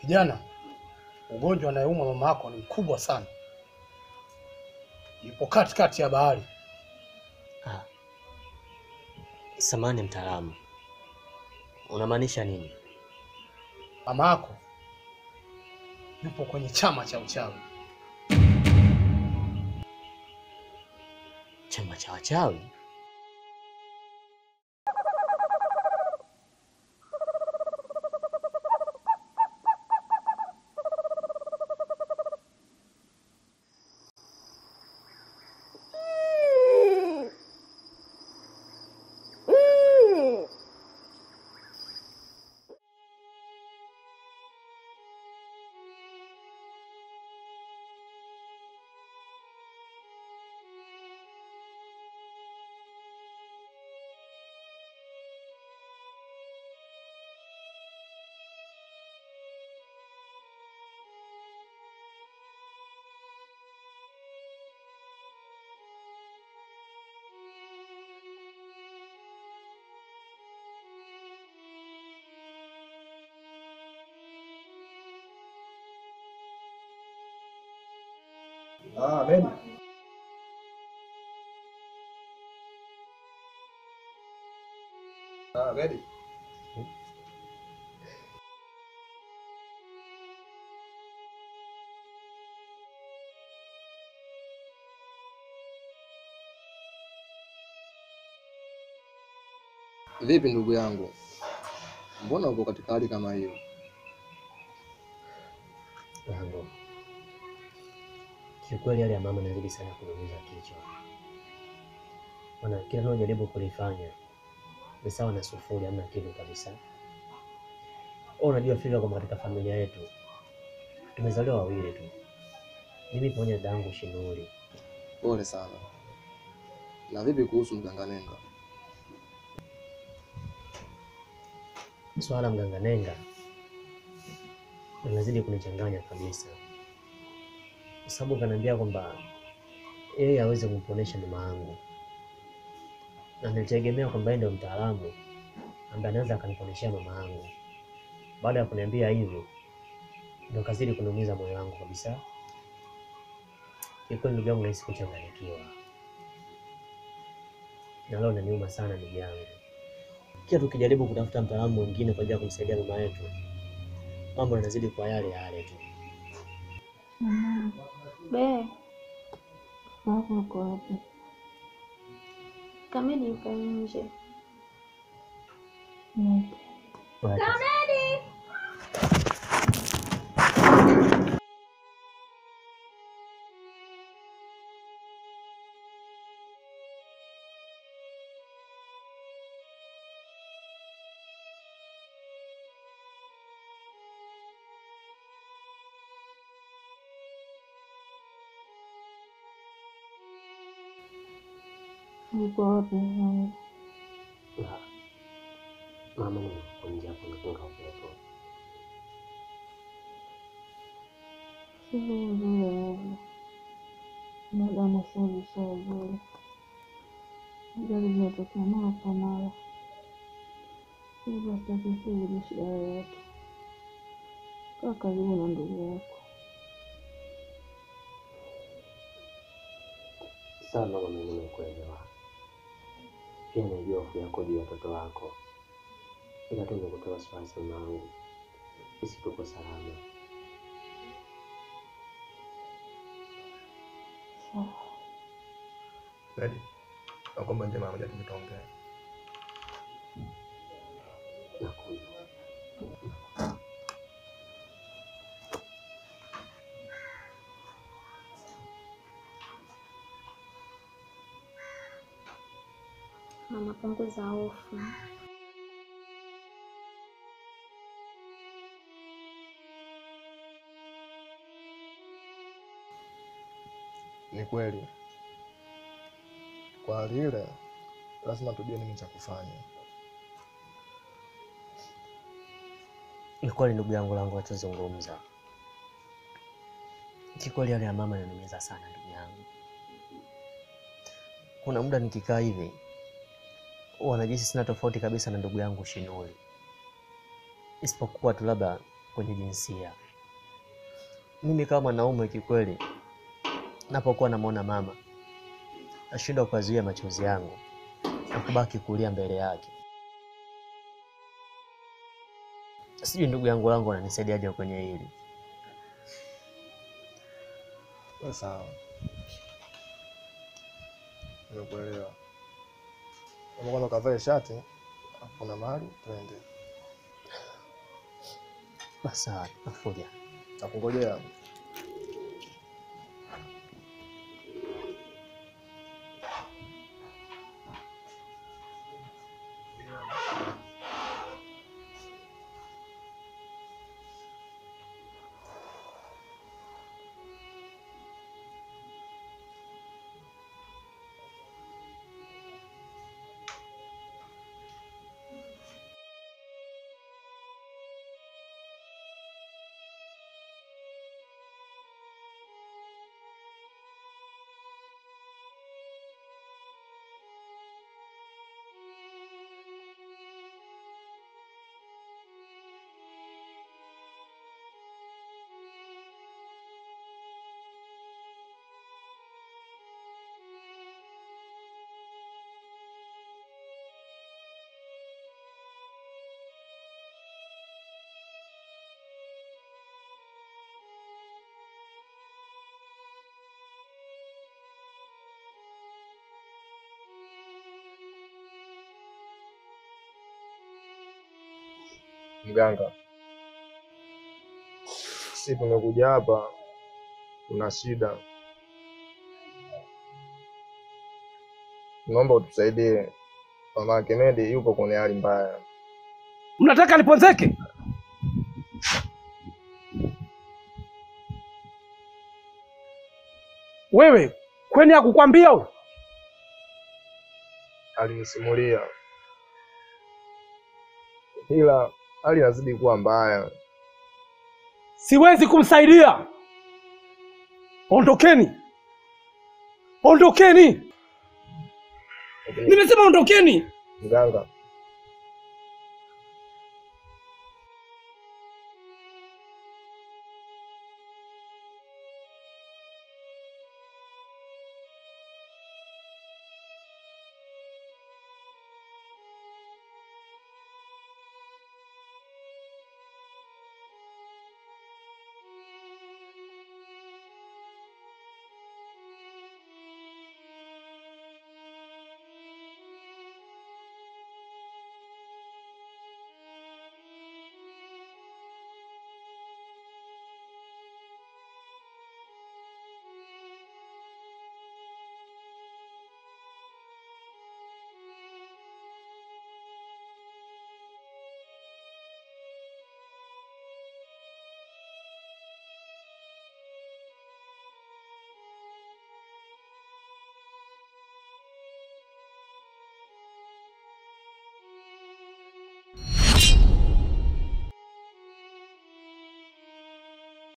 Kijana, ugonjwa anayeumwa mama yako ni mkubwa sana. Yupo katikati ya bahari. Samahani mtaalamu, unamaanisha nini? Mama yako yupo kwenye chama cha uchawi. Chama cha wachawi? Medi. Medi. Vipi ndugu yangu? Mbona uko katika hali kama hiyo? Yangu. Kiukweli hali ya mama inazidi sana kuniumiza kichwa. Maana kila ninachojaribu kulifanya ni sawa na sufuri, hamna kitu kabisa. Unajua fika kwamba katika familia yetu tumezaliwa wawili tu, mimi pamoja na dadangu Shinuri. Pole sana. Na vipi kuhusu mganga Nenga? Swala mganga Nenga linazidi kunichanganya kabisa, kwa sababu kaniambia kwamba yeye aweze kumponesha mama yangu, na nilitegemea kwamba yeye ndio mtaalamu ambaye anaweza akaniponeshea mama yangu. Baada ya kuniambia hivyo, ndio kazidi kuniumiza moyo wangu kabisa. Kikweli ndugu yangu, nahisi kuchanganyikiwa, na leo inaniuma sana ndugu yangu. Kila tukijaribu kutafuta mtaalamu mwingine kwa ajili ya kumsaidia mama yetu, mambo yanazidi kwa yale yale tu. Be, mama uko wapi? Kamedi yupo nje. Kamedi! Uko wapi mama? Mama niko nje hapo napunga upepo. Sio nzuri. Madamu sio nzuri. Ajali zinatokea mara kwa mara. Hivyo sitaki sisi shida yoyote. Kaa karibu na ndugu yako. Sawa mama, mimi nimekuelewa. Pia najua hofu yako juu ya watoto wako, ila tu nikutoa wasiwasi mwanangu, sisi tuko salama. Sawa. Dadi, naomba nje mama, tutaongea. Nakuja. Mama, punguza hofu. Ni kweli, kwa hali ile lazima tujue nini cha kufanya. Ni kweli ndugu yangu langu nachozungumza. Kikweli hali ya mama inaniumiza sana ndugu yangu. Kuna muda nikikaa hivi wanajisi sina tofauti kabisa na ndugu yangu Shinuri, isipokuwa tu labda kwenye jinsia. Mimi kama mwanaume kikweli, napokuwa namuona mama nashindwa kuzuia machozi yangu na kubaki kulia mbele yake. Sijui ndugu yangu wangu ananisaidiaje kwenye hili. Sawa. Nimekuelewa. Kama kwanza ukavae shati, kuna mahali twende. Basi sawa, nakuja. Nakungojea. Mganga, sisi tumekuja hapa, tuna shida, tunaomba utusaidie. Mama Kemedi yupo kwenye hali mbaya. Mnataka niponzeke? Wewe kweni hakukwambia huyo? Alinisimulia, ila hali inazidi kuwa mbaya. Siwezi kumsaidia. Ondokeni, ondokeni! Nimesema ondokeni. Mganga,